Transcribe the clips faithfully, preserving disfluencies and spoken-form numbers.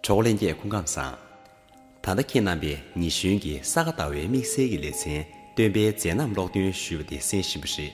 གྲོགས་ལྷན་རྒྱས་སྐུ་ཁམས་བཟང་། ད་ལྟ་ཁྱེད་རྣམ་པས་ཉི་གཞོན་གྱི་ས་ག་ཟླ་བའི་དམིགས་བསལ་གྱི་ལེ་ཚན་སྟོན་པའི་མཛད་རྣམ་ཀློག་འདོན་ཞུས་པ་དེ་གསན་བཞིན་པ་རེད།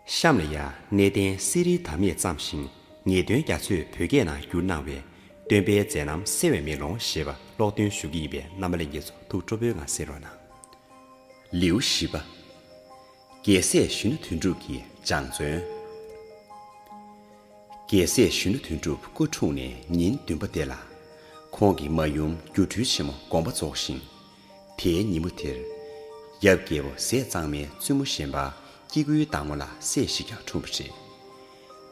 གཤམ་ལ་ཡང་གནས་བརྟན་གསེར་རིའི་དར་མས་བརྩམས་ཤིང་ངེས་དོན་རྒྱ་མཚོས་བོད་སྐད་ནང་བསྒྱུར་གནང་བའི་སྟོན་པའི་མཛད་རྣམ་གསལ་བའི་མེ་ལོང་ཞེས་པ་ཀློག་འདོན་ཞུ་གི་ཡིན་པས་རྣམ་པ་ལྷན་རྒྱས་ཚོ་ཐུགས་སྤྲོ་པོའི་ངང་གསན་རོགས་གནང་། ལེའུ་བཞི་པ། རྒྱལ་སྲས་གཞོན་ནུ་དོན་གྲུབ་ཀྱི་སྦྱང་བརྩོན། རྒྱལ་སྲས་གཞོན་ནུ་དོན་གྲུབ་སྐུ་འཁྲུངས་ནས་ཉིན་བདུན་པ་དེ་ལ། ཁོང་གི་མ་ཡུམ་སྒྱུ་འཕྲུལ་ཆེན་མོ་དགོངས་པ་རྫོགས་ཤིང་། དེའི་ཉིན་མོ་དེར། ཡབ་རྒྱལ་པོ་ཟས་གཙང་མའི་བཙུན་མོ་གཞན་པ་སྐྱེ་དགུའི་བདག་མོ་ལ་སྲས་ཤིག་ཀྱང་འཁྲུངས་པ་རེད།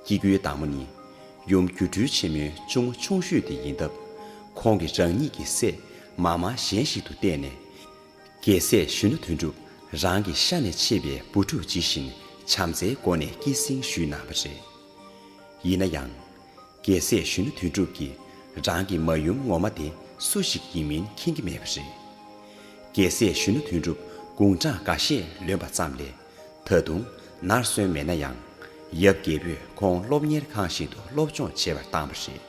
སྐྱེ་དགུའི་བདག་མོ་ནི་ཡུམ་སྒྱུ་འཕྲུལ་ཆེན་མོའི་གཅུང་མོ་ཆུང་ཤོས་དེ་ཡིན་སྟབས། ཁོང་གིས་རང་ཉིད་ཀྱི་སྲས་མ་མ་གཞན་ཞིག་ཏུ་བལྟས་ནས། རྒྱལ་སྲས་གཞོན་ནུ་དོན་གྲུབ་རང་གི་ཤ་ནས་མཆེད་པའི་བུ་ཕྲུག་ཇི་བཞིན་བྱམས་བརྩེའི་སྒོ་ནས་སྐྱེད་སྲིང་ཞུས་གནང་བ་རེད། ཡིན་ན་ཡང་། རྒྱལ་སྲས་གཞོན་ནུ་དོན་གྲུབ་ཀྱིས་རང་གི་མ་ཡུམ་ངོ་མ་དེ་སུ་ཞིག་ཡིན་མིན་མཁྱེན་གྱི་མེད་པ་རེད། རྒྱལ་སྲས་གཞོན་ནུ་དོན་གྲུབ་དགུང་གྲངས་འགའ་ཤས་ལོན་པ་ཙམ་ལས། ད་དུང་ནར་སོན་མེད་ན་ཡང་། ཡབ་རྒྱལ་པོས་ཁོང་སློབ་གཉེར་ཁང་ཞིག་ཏུ་སློབ་སྦྱོང་བྱེད་པར་བཏང་བ་རེད།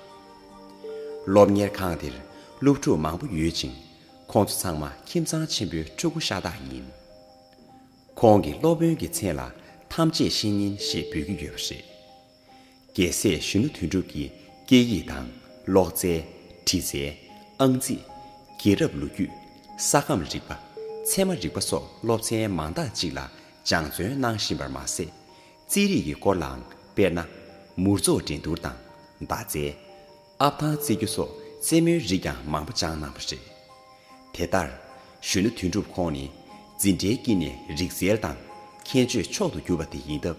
སློབ་གཉེར་ཁང་དེར་སློབ་ཕྲུག་མང་པོ་ཡོད་ཅིང་། ཁོང་ཚོ་ཚང་མ་ཁྱིམ་ཚང་ཆེན་པོའི་ཕྲུ་གུ་ཤ་སྟག་ཡིན། ཁོང་གི་སློབ་དཔོན་གྱི་མཚན་ལ་ཐམས་ཅད་བཤེས་གཉེན་ཞེས་འབོད་ཀྱི་ཡོད་པ་རེད། རྒྱལ་སྲས་གཞོན་ནུ་དོན་གྲུབ་ཀྱིས་སྐད་ཡིག་དང་། ཀློག་རྩལ། འབྲི་རྩལ། ཨང་རྩིས། རྒྱལ་རབས་ལོ་རྒྱུས། ས་ཁམས་རིག་པ། ཚད་མ་རིག་པ་སོགས་སློབ་ཚན་མང་དག་ཅིག་ལ་སྦྱང་བརྩོན་གནང་བཞིན་པར་མ་ཟད། རྩིས་རིག་གི་སྐོར་ལའང་། དཔེར་ན། མུར་ཚོགས་འགྲན་བསྡུར་དང་། མདའ་རྩལ། ཨབ་ཐང་རྩེད་རྒྱུ་སོགས་རྩེད་མོའི་རིགས་ཀྱང་མང་པོ་སྦྱངས་གནང་བ་རེད། དེ་ལྟར། གཞོན་ནུ་དོན་གྲུབ་ཁོང་ནི། འཛིན་གྲྭའི་དཀྱིལ་ནས་རིག་རྩལ་དང་། མཁྱེན་དཔྱོད་མཆོག་ཏུ་གྱུར་པ་དེ་ཡིན་སྟབས།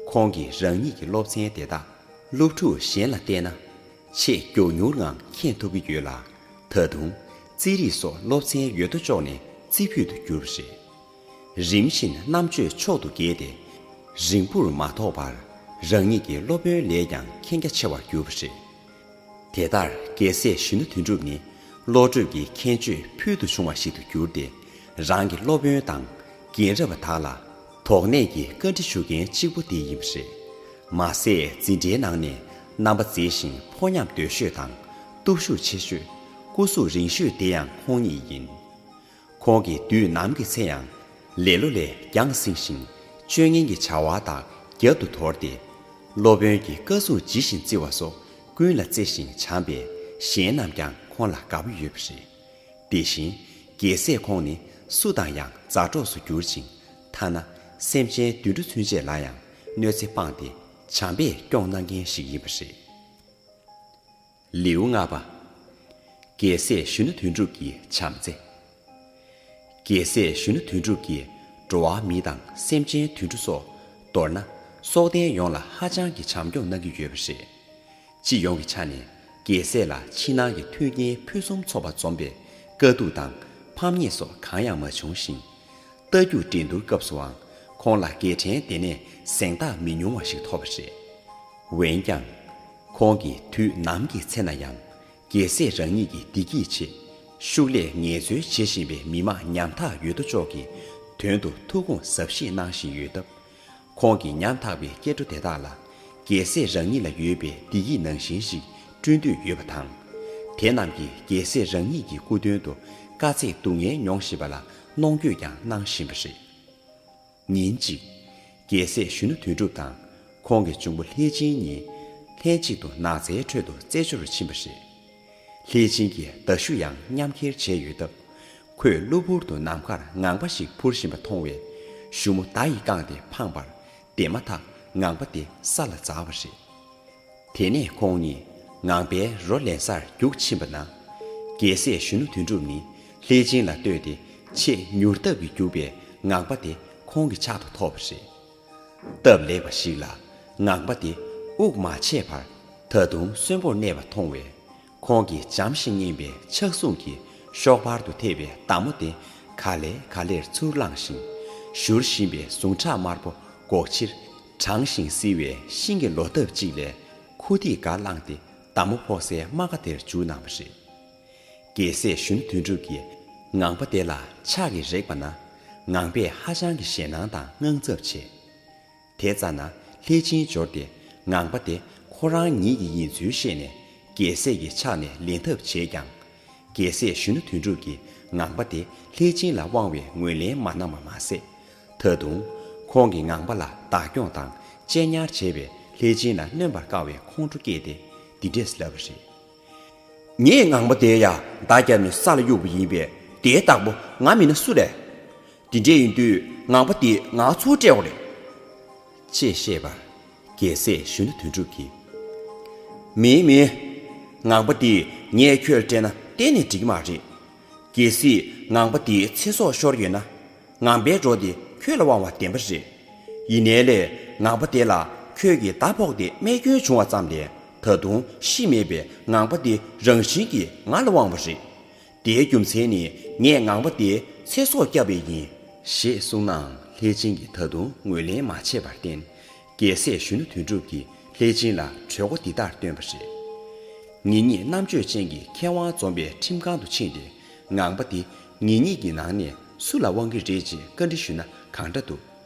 ཁོང་གིས་རང་ཉིད་ཀྱི་སློབ་ཚན་དེ་དག་སློབ་ཕྲུག་གཞན་ལ་བསྟན་ན། ཆེས་མགྱོགས་མྱུར་ངང་མཁྱེན་ཐུབ་ཀྱི་ཡོད་ལ། ད་དུང་། རྩིས་རིག་སོགས་སློབ་ཚན་ཡོད་དོ་ཅོག་ནས་རྩེ་ཕུད་དུ་གྱུར་པ་རེད། རིམ་བཞིན་རྣམ་དཔྱོད་མཆོག་ཏུ་རྒྱས་ཏེ། རིང་པོར་མ་ཐོགས་པར་རང་ཉིད་ཀྱི་སློབ་དཔོན་ལས་ཀྱང་མཁྱེན་རྒྱ་ཆེ་བར་གྱུར་པ་རེད། དེ་ལྟར་རྒྱལ་སྲས་གཞོན་ནུ་དོན་གྲུབ་ནི་བློ་གྲོས་ཀྱི་མཁྱེན་དཔྱོད་ཕུལ་དུ་བྱུང་བ་ཞིག་ཏུ་གྱུར་ཏེ། རང་གི་སློབ་དཔོན་དང་རྒན་རབས་པ་དག་ལ་དོགས་གནད་ཀྱི་བཀའ་འདྲི་ཞུ་མཁན་གཅིག་པུ་དེ་ཡིན་པ་རེད། མ་ཟད་འཛིན་གྲྭའི་ནང་ནས་རྣམ་པ་མཛེས་ཤིང་ཕོ་ཉམས་འདོད་ཤོས་དང་སྟོབས་ཤུགས་ཆེ་ཤོས། སྐུ་གཟུགས་རིང་ཤོས་དེ་ཡང་ཁོང་ཉིད་ཡིན། ཁོང་གི་དུས་ནམ་གྱི་ཚེ་ཡང་ལེ་ལོ་ལས་རྒྱང་སྲིང་ཞིང་སྤྱོད་ངན་གྱི་བྱ་བ་དག་རྒྱབ་ཏུ་དོར་ཏེ། སློབ་དཔོན་གྱི་བཀའ་གསུང་ཇི་བཞིན་བརྩི་བ་སོགས་ཀུན་ལ་བརྩེ་ཞིང་བྱམས་པས་གཞན་རྣམས་ཀྱང་ཁོང་ལ་དགའ་པོ་ཡོད་པ་རེད། དེ་བཞིན་རྒྱལ་སྲས་ཁོང་ནི་སུ་དང་ཡང་མཛའ་གྲོགས་སུ་གྱུར་ཅིང་། ཐ་ན་སེམས་ཅན་དུད་འགྲོ་ཚུན་ཆད་ལ་ཡང་གནོད་འཚེ་སྤངས་ཏེ་བྱམས་པས་སྐྱོང་གནང་མཁན་ཞིག་ཡིན་པ་རེད། ལེའུ་ལྔ་པ། རྒྱལ་སྲས་གཞོན་ནུ་དོན་གྲུབ་ཀྱི་བྱམས་བརྩེ། རྒྱལ་སྲས་གཞོན་ནུ་དོན་གྲུབ་ཀྱིས་འགྲོ་བ་མི་དང་སེམས་ཅན་དུད་འགྲོ་སོགས། མདོར་ན་སྲོག་ལྡན་ཡོངས་ལ་ཧ་ཅང་གི་བྱམས་སྐྱོང་གནང་གི་ཡོད་པ་རེད། སྤྱི་ཡོངས་ཀྱི་ཆ་ནས་རྒྱལ་སྲས་ལ་ཕྱི་ནང་གི་མཐུན་རྐྱེན་ཕུན་སུམ་ཚོགས་པ་འཛོམས་པའི་དཀའ་སྡུག་དང་ཕམ་ཉེས་སོགས་གང་ཡང་མ་བྱུང་ཞིང་། རྟ་རྒྱུག་འགྲན་བསྡུར་སྐབས་སུའང་ཁོང་ལ་རྒྱལ་ཕྲན་དེ་ནས་གཟེངས་རྟགས་མི་ཉུང་བ་ཞིག་ཐོབ་པ་རེད། འོན་ཀྱང་། ཁོང་གིས་དུས་ནམ་གྱི་ཚེ་ན་ཡང་རྒྱལ་སྲས་རང་ཉིད་ཀྱི་བདེ་སྐྱིད་ཆེད་ཤུགས་ལས་ངལ་རྩོལ་བྱེད་བཞིན་པའི་མི་དམངས་ཉམ་ཐག་ཡོད་དོ་ཅོག་གི་དོན་དུ་ཐུགས་དགོངས་ཟབ་བཞེས་གནང་བཞིན་ཡོད་སྟབས། ཁོང་གི་ཉམ་ཐག་པའི་སྐྱེ་འགྲོ་དེ་དག་ལ་རྒྱལ་སྲས་རང་ཉིད་ལ་ཡོད་པའི་བདེ་སྐྱིད་ནང་བཞིན་ཞིག་བསྐྲུན་འདོད་ཡོད་པ་དང་། དེ་རྣམས་ཀྱིས་རྒྱལ་སྲས་རང་ཉིད་ཀྱི་སྐུ་མདུན་དུ་དཀའ་ཚེགས་སྡུག་བསྔལ་མྱོང་བཞིན་པ་ལ་གནོང་འགྱོད་ཀྱང་གནང་བཞིན་པ་རེད། ཉིན་གཅིག་རྒྱལ་སྲས་གཞོན་ནུ་དོན་གྲུབ་དང་ཁོང་གི་གཅུང་པོ་ལྷས་སྦྱིན་གཉིས་ལྷན་གཅིག་ཏུ་ནགས་ཚལ་ཁྲོད་དུ་རྩེད་འཇོར་ཕྱིན་པ་རེད། ལྷས་སྦྱིན་གྱིས་མདའ་གཞུ་ཡང་མཉམ་འཁྱེར་བྱས་ཡོད་སྟབས། ཁོས་གློ་བུར་དུ་ནམ་མཁར་ངང་པ་ཞིག་འཕུར་བཞིན་པ་མཐོང་བས་གཞུ་མོ་མདའ་ཡིས་བཀང་སྟེ་འཕངས་པར། དེ་མ་ཐག་ངང་པ་དེ་ས་ལ་འཛག་པ་རེད། དེ་ནས་ཁོང་གཉིས་ངང་པའི་རོ་ལེན་སར་རྒྱུགས་ཕྱིན་པ་ན། རྒྱལ་སྲས་གཞོན་ནུ་དོན་གྲུབ་ནི་ལྷས་སྦྱིན་ལ་ལྟོས་ཏེ་ཆེས་མྱུར་སྟབས་ཀྱིས་རྒྱུག་པའི་ངང་པ་དེ་ཁོང་གི་ཕྱག་ཏུ་ཐོབ་པ་རེད། སྟབས་ལེགས་པ་ཞིག་ལ་ངང་པ་དེ་དབུགས་མ་ཆད་པར་ད་དུང་གསོན་པོར་གནས་པ་མཐོང་བས། ཁོང་གིས་འཇམ་ཞིང་མཉེན་པའི་ཕྱག་ཟུང་གིས་གཤོག་པར་དུ་ཐེབས་པའི་མདའ་མོ་དེ་ག་ལེ་ག་ལེར་ཚུར་བླངས་ཤིང་། བཞུར་བཞིན་པའི་ཟུངས་ཁྲག་དམར་པོ་སྒོག་ཕྱིར་གྲང་ཞིང་བསིལ་བའི་ཤིང་གི་ལོ་འདབ་ཅིག་ལས་ཁུ་ཐིག་འགའ་བླངས་ཏེ་མདའ་མོ་ཕོག་སའི་རྨ་ཁ་དེར་འཇུ་གནང་བ་རེད། རྒྱལ་སྲས་གཞོན་ནུ་དོན་གྲུབ་ཀྱིས་ངང་པ་དེ་ལ་ཕྱག་གིས་རེག་པ་ན། ངང་པས་ཧ་ཅང་གི་ཞེད་སྣང་དང་དངངས་འཚབ་བྱས། དེ་ཙ་ན་ལྷས་སྦྱིན་འབྱོར་ཏེ་ངང་པ་དེ་ཁོ་རང་ཉིད་ཀྱི་ཡིན་ཚུལ་བཤད་ནས་ རྒྱལ་སྲས་ཀྱི་ཕྱག་ནས་ལེན་ཐབས་བྱས་ཀྱང་། རྒྱལ་སྲས་གཞོན་ནུ་དོན་གྲུབ་ཀྱིས་ངང་པ་དེ་ལྷས་སྦྱིན་ལ་དབང་བའི་ངོས་ལེན་མ་གནང་བ་མ་ཟད། ད་དུང་ཁོང་གིས་ངང་པ་ལ་བདག་སྐྱོང་དང་གཅེས་ཉར་བྱས་པའི་ལྷས་སྦྱིན་ལ་གནོན་པར་དཀའ་བའི་ཁོང་ཁྲོ་སྐྱེས་ཏེ་འདི་འདྲས་ལབ་པ་རེད། ངས་ངང་པ་དེ་ཡ་མདའ་བརྒྱབ་ནས་ས་ལ་གཡུགས་པ་ཡིན་པས། དེའི་བདག་པོ་ང་མིན་ན་སུ་རེད། དེ་འདྲས་ཡིན་དུས་ངང་པ་དེས་ང་ཚུར་སྤྲད་དགོས་རེད། ཅེས་བཤད་པར། རྒྱལ་སྲས་གཞོན་ནུ་དོན་གྲུབ་ཀྱིས། མིན་མིན། ངང་པ་དེས་ངས་ཁྱོད་ལ་སྤྲད་ན་གཏན་ནས་འགྲིག་གི་མ་རེད། གལ་སྲིད་ངང་པ་དེའི་ཚེ་སྲོག་ཤོར་ཡོད་ན། ངང་པའི་སྒྲོ་དེ་ཁྱོད་ལ་དབང་བ་བདེན་པ་རེད། ཡིན་ནའི་ལས་ངང་པ་དེ་ལ་ཁྱོད་ཀྱིས་མདའ་ཕོག་སྟེ་རྨས་སྐྱོན་བྱུང་བ་ཙམ་ལས་ད་དུང་ཤི་མེད་པས། ངང་པ་དེ་རང་བཞིན་གྱིས་ང་ལ་དབང་བ་རེད། དེའི་རྒྱུ་མཚན་ནི་ངས་ངང་པ་དེའི་ཚེ་སྲོག་བསྐྱབས་པས་ཡིན། ཞེས་གསུངས་ནའང་ལྷས་སྦྱིན་གྱིས་ད་དུང་ངོས་ལེན་མ་བྱས་པར་བརྟེན། རྒྱལ་སྲས་གཞོན་ནུ་དོན་གྲུབ་ཀྱིས་ལྷས་སྦྱིན་ལ་གྲོས་འགོ་འདི་ལྟར་བཏོན་པ་རེད། ངེད་གཉིས་རྣམ་དཔྱོད་ཅན་གྱི་མཁས་དབང་འཛོམས་པའི་ཁྲིམས་ཁང་དུ་ཕྱིན་ཏེ། ངང་པ་འདི་ངེད་གཉིས་ཀྱི་ནང་ནས་སུ་ལ་དབང་གི་རེད་ཅེས་བཀའ་འདྲི་ཞུས་ན་གང་འདྲ་འདུག་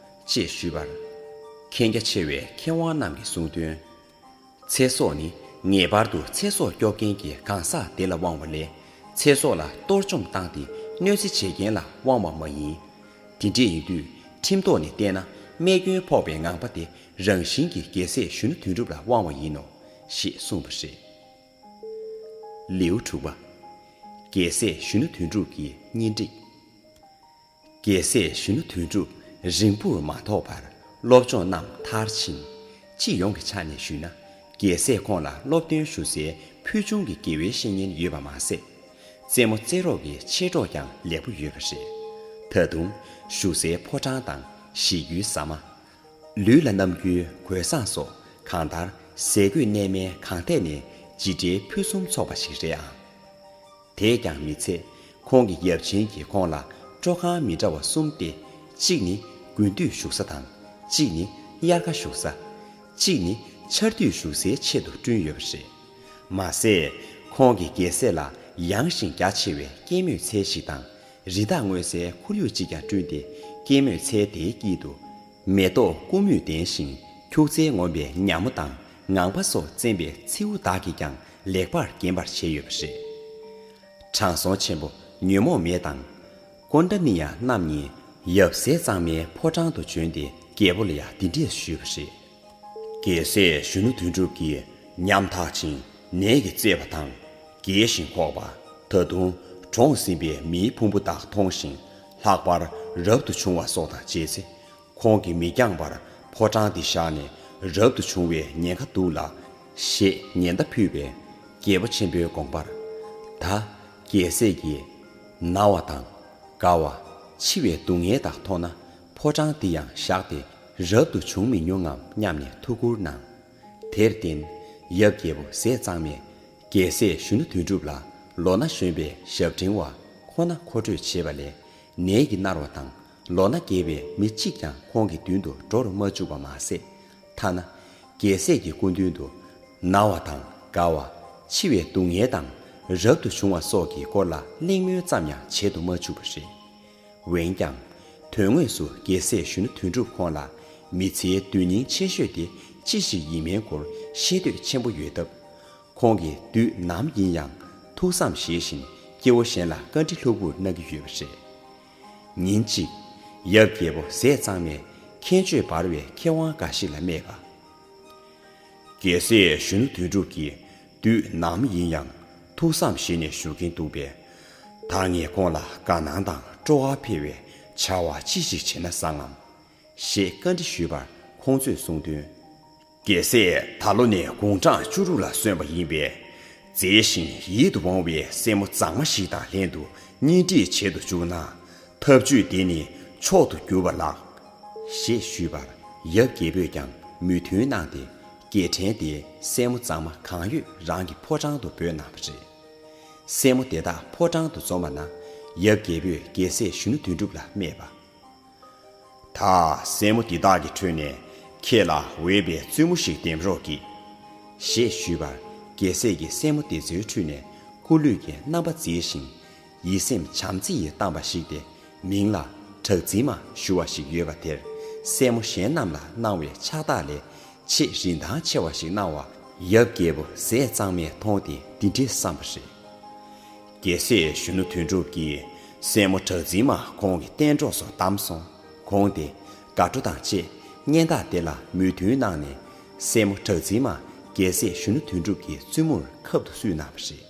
ཅེས་ཞུས་པར། མཁྱེན་རྒྱ་ཆེ་བའི་མཁས་དབང་རྣམས་ཀྱིས་གསུངས་དོན། ཚེ་སྲོག་ནི་ངེས་པར་དུ་ཚེ་སྲོག་སྐྱོབ་མཁན་གྱི་གང་ཟག་དེ་ལ་དབང་བ་ལས། ཚེ་སྲོག་ལ་གཏོར་བཅོམ་བཏང་སྟེ་གནོད་འཚེ་བྱེད་མཁན་ལ་དབང་བ་མ་ཡིན། དེ་འདྲས་ཡིན་དུས་ཁྲིམས་ཐོག་ནས་བལྟས་ན་རྨས་སྐྱོན་ཕོག་པའི་ངང་པ་དེ་རང་བཞིན་གྱིས་རྒྱལ་སྲས་གཞོན་ནུ་དོན་གྲུབ་ལ་དབང་བ་ཡིན་ནོ། ཞེས་གསུངས་པ་རེད། ལེའུ་དྲུག་པ། རྒྱལ་སྲས་གཞོན་ནུ་དོན་གྲུབ་ཀྱི་གཉེན་སྒྲིག་རྒྱལ་སྲས་གཞོན་ནུ་དོན་གྲུབ་རིང་པོར་མ་ཐོགས་པར་སློབ་སྦྱོང་རྣམས་མཐར་ཕྱིན། སྤྱི་ཡོངས་ཀྱི་ཆ་ནས་ཞུས་ན། རྒྱལ་སྲས་ཁོང་ལ་སློབ་སྟོན་ཞུ་སའི་ཕུལ་བྱུང་གི་དགེ་བའི་བཤེས་གཉེན་ཡོད་པ་མ་ཟད། རྩེད་མོ་རྩེད་རོགས་ཀྱི་མཆེད་གྲོགས་ཀྱང་ལེགས་པོ་ཡོད་པ་རེད། ད་དུང་བཞུགས་སའི་ཕོ་བྲང་དང་གཞིས་རྒྱུའི་ཟ་མ། ལུས་ལ་བསྣམས་རྒྱུའི་གོས་བཟང་སོགས་གང་ལྟར་ཟས་གོས་གནས་མལ་གང་ཐད་ནས་ཇི་འདྲའི་ཕུན་སུམ་ཚོགས་པ་ཞིག་རེད་ཨང་། དེས་ཀྱང་མི་ཚད། ཁོང་གི་ཡབ་ཆེན་གྱིས་ཁོང་ལ་སྤྲོ་ཁང་མི་འདྲ་བ་གསུམ་སྟེ། གཅིག་ནི་དགུན་དུས་བཞུགས་ས་དང་། གཅིག་ནི་དབྱར་ཁ་བཞུགས་ས། གཅིག་ནི་ཆར་དུས་བཞུགས་སའི་ཆེད་དུ་བསྐྲུན་ཡོད་པ་རེད། མ་ཟད། ཁོང་གིས་རྒྱལ་སྲས་ལ་ཡངས་ཤིང་རྒྱ་ཆེ་བའི་སྐྱེད་མོས་ཚལ་ཞིག་དང་། རི་དྭགས་རྔོན་སའི་ཁོར་ཡུག་ཅིག་ཀྱང་བསྐྲུན་ཏེ། སྐྱེད་མོས་ཚལ་དེའི་དཀྱིལ་དུ། མེ་ཏོག་ཀུ་མུད་ལྡན་ཞིང་ཁྱུག་ཙེ་ངོམས་པའི་ཉ་མོ་དང་ངང་པ་སོགས་རྩེན་པའི་མཚེའུ་དག་གིས་ཀྱང་ལེགས་པར་བརྒྱན་པར་བྱས་ཡོད་པ་རེད། དྲང་སྲོང་ཆེན་པོ་ཉོན་མོངས་མེད་དང་། ཀོན་ཌ་ནི་ཡ་རྣམ་གཉིས་ཡབ་ཟས་གཙང་མའི་ཕོ་བྲང་དུ་བྱོན་ཏེ། རྒྱལ་པོ་ལ་ཡང་འདི་འདྲས་ཞུས་པ་རེད། རྒྱལ་སྲས་གཞོན་ནུ་དོན་གྲུབ་ཀྱིས་ཉམ་ཐག་ཅིང་ནད་ཀྱིས་གཙེས་པ་དང་། རྒས་ཤིང་འཁོགས་པ། ད་དུང་གྲོངས་ཟིན་པའི་མིའི་ཕུང་པོ་དག་མཐོང་ཞིང་ལྷག་པར་རབ་ཏུ་བྱུང་བ་སོགས་དང་མཇལ་ཚེ། ཁོང་གིས་མི་འགྱངས་པར་ཕོ་བྲང་འདི་བཞག་ནས་རབ་ཏུ་བྱུང་བའི་ཉེན་ཁ་འདུག་ལ། ཞེས་ཉེན་བརྡ་ཕུལ་བས། རྒྱལ་པོ་ཆེན་པོའི་དགོངས་པར། ད་རྒྱལ་སྲས་ཀྱིས་ན་བ་དང་། རྒ་བ། འཆི་བའི་སྡུག་བསྔལ་དག་མཐོང་ན། ཕོ་བྲང་འདི་ཡང་བཞག་སྟེ་རབ་ཏུ་བྱུང་མི་མྱོང་ངམ་སྙམ་ནས་ཐུགས་ཁུར་གནང་། དེར་བརྟེན། ཡབ་རྒྱལ་པོ་ཟས་གཙང་མས་རྒྱལ་སྲས་གཞོན་ནུ་དོན་གྲུབ་ལ་ལོ་ན་གཞོན་པའི་ཞབས་འབྲིང་བ་ཁོ་ན་མཁོ་སྤྲོད་བྱེད་པ་ལས་ནད་ཀྱིས་མནར་བ་དང་ལོ་ན་རྒས་པའི་མི་གཅིག་ཀྱང་ཁོང་གི་མདུན་དུ་འགྲོ་རུ་མ་བཅུག་པ་མ་ཟད། ཐ་ན་རྒྱལ་སྲས་ཀྱི་སྐུ་མདུན་དུ་ན་བ་དང་རྒ་བ། འཆི་བའི་སྡུག་བསྔལ་དང་རབ་ཏུ་བྱུང་བ་སོགས་ཀྱི་སྐོར་ལ་གླེང་མོལ་ཙམ་ཡང་བྱེད་དུ་མ་བཅུག་པ་རེད། འོན་ཀྱང་། དོན་དངོས་སུ་རྒྱལ་སྲས་གཞོན་ནུ་དོན་གྲུབ་ཁོང་ལ་མི་ཚེའི་དོན་སྙིང་ཆེ་ཤོས་དེ་ཅི་ཞིག་ཡིན་མིན་སྐོར་ཤེས་འདོད་ཆེན་པོ་ཡོད་སྟབས། ཁོང་གིས་དུས་ནམ་ཡིན་ཡང་ཐུགས་བསམ་བཞེས་བཞིན་སྐྱེ་བོ་གཞན་ལ་བཀའ་འདྲི་ལྷུག་པོར་གནང་གི་ཡོད་པ་རེད། ཉིན་གཅིག་ཡབ་རྒྱལ་པོ་ཟས་གཙང་མས་མཁྱེན་དཔྱོད་འབར་བའི་མཁས་དབང་འགའ་ཞིག་ལ་སྨྲས་པ། རྒྱལ་སྲས་གཞོན་ནུ་དོན་གྲུབ་ཀྱིས་དུས་ནམ་ཡིན་ཡང་ཐུགས་བསམ་བཞེས་ནས་བཞུགས་ཀྱིན་འདུག་པས། ད་ངས་ཁོང་ལ་དགའ་སྣང་དང་སྤྲོ་བ་འཕེལ་བའི་བྱ་བ་ཅི་ཞིག་བྱས་ན་བཟང་ངམ། ཞེས་བཀའ་འདྲི་ཞུས་པར་ཁོང་ཚོས་གསུངས་དོན། རྒྱལ་སྲས་ད་ལོ་ནས་དགུང་གྲངས་བཅུ་དྲུག་ལ་སོན་པ་ཡིན་པས། མཛེས་ཤིང་ཡིད་དུ་འོང་བའི་སྲས་མོ་མཛངས་མ་ཞིག་དང་ལྷན་དུ་གཉེན་སྒྲིག་བྱེད་དུ་བཅུག་ན། ཐབས་ཇུས་འདི་ནི་མཆོག་ཏུ་གྱུར་པ་ལགས། ཞེས་ཞུས་པར་ཡབ་རྒྱལ་པོས་ཀྱང་མོས་མཐུན་གནང་སྟེ། རྒྱལ་ཕྲན་དེའི་སྲས་མོ་མཛངས་མ་གང་ཡོད་རང་གི་ཕོ་བྲང་དུ་འབོད་གནང་བ་རེད། སྲས་མོ་དེ་དག་ཕོ་བྲང་དུ་འཛོམས་པ་ན། ཡབ་རྒྱལ་པོས་རྒྱལ་སྲས་གཞོན་ནུ་དོན་གྲུབ་ལ་སྨྲས་པ། ད་སྲས་མོ་འདི་དག་གི་ཁྲོད་ནས་ཁྱེད་ལ་འོས་པའི་བཙུན་མོ་ཞིག་འདེམས་རོགས་གྱིས། ཞེས་ཞུས་པར་རྒྱལ་སྲས་ཀྱིས་སྲས་མོ་དེ་ཚོའི་ཁྲོད་ནས་སྐུ་ལུས་ཀྱི་རྣམ་པ་མཛེས་ཤིང་། ཡིད་སེམས་བྱམས་བརྩེ་ཡིས་གཏམས་པ་ཞིག་སྟེ། མིང་ལ་གྲགས་འཛིན་མ་ཞུ་བ་ཞིག་ཡོད་པ་དེར། སྲས་མོ་གཞན་རྣམས་ལ་གནང་བའི་ཕྱག་རྟགས་ལས་ཆེས་རིན་ཐང་ཆེ་བ་ཞིག་གནང་བ་ ཡབ་རྒྱལ་པོ་ཟས་གཙང་མས་མཐོང་སྟེ་འདི་འདྲའི་བསམ་པ་རེད། རྒྱལ་སྲས་གཞོན་ནུ་དོན་གྲུབ་ཀྱིས་སྲས་མོ་གྲགས་འཛིན་མ་ཁོང་གི་གཏན་གྲོགས་སུ་བདམས་སོང་། ཁོང་དེ་དགའ་སྤྲོ་དང་བཅས་གཉེན་རྟགས་དེ་ལ་མོས་མཐུན་གནང་ནས། སྲས་མོ་གྲགས་འཛིན་མ་རྒྱལ་སྲས་གཞོན་ནུ་དོན་གྲུབ་ཀྱི་བཙུན་མོར་ཁབ་ཏུ་བསུས་གནང་བ་རེད།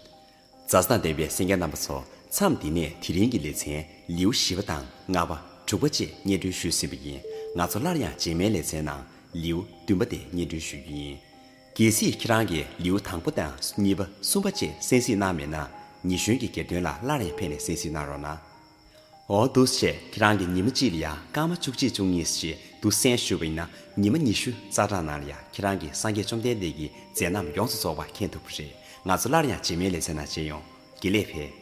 མཛའ་བརྩེ་དང་ལྡན་པའི་གསན་མཁན་རྣམ་པ་ཚོ། མཚམས་འདི་ནས་དེ་རིང་གི་ལེ་ཚན་ལེའུ་བཞི་པ་དང་ལྔ་པ། དྲུག་པ་བཅས་སྙན་སྒྲོན་ཞུས་ཟིན་པ་ཡིན། ང་ཚོ་སླར་ཡང་རྗེས་མའི་ལེ་ཚན་ནང་ལེའུ་བདུན་པ་དེ་སྙན་སྒྲོན་ཞུ་རྒྱུ་ཡིན། གལ་སྲིད་ཁྱེད་རང་གིས་ལེའུ་དང་པོ་དང་གཉིས་པ་གསུམ་པ་བཅས་གསན་གཟིགས་གནང་མེད་ན། ཉི་གཞོན་གྱི་གྱེར་འདོན་ལ་སླར་ཡང་ཕེབས་ནས་གསན་གཟིགས་གནང་རོགས་གནང་། འོ་འདུག་སེ་བྱས་ཁྱེད་རང་གིས་ཉི་མ་གཅིག་ལ་ཡང་སྐར་མ་བཅུ་གཅིག་བཅུ་གཉིས་ཞིག་འདུག་གསན་ཞུས་པ་ཡིན་ན། ཉི་མ་ཉི་ཤུ་རྩ་གྲངས་ནང་ལ་ཡང་ཁྱེད་རང་གིས་སངས་རྒྱས་བཅོམ་ལྡན་འདས་ཀྱི་མཛད་རྣམ་ཡོངས་སུ་རྫོགས་པ་མཁྱེན་ཐུབ་པ་རེད། ང་ཚོ་སླར་ཡང་རྗེས་མའི་ལེ་ཚན་ནང་མཇལ་ཡོང་། དགེ་ལེགས་ཕེབས།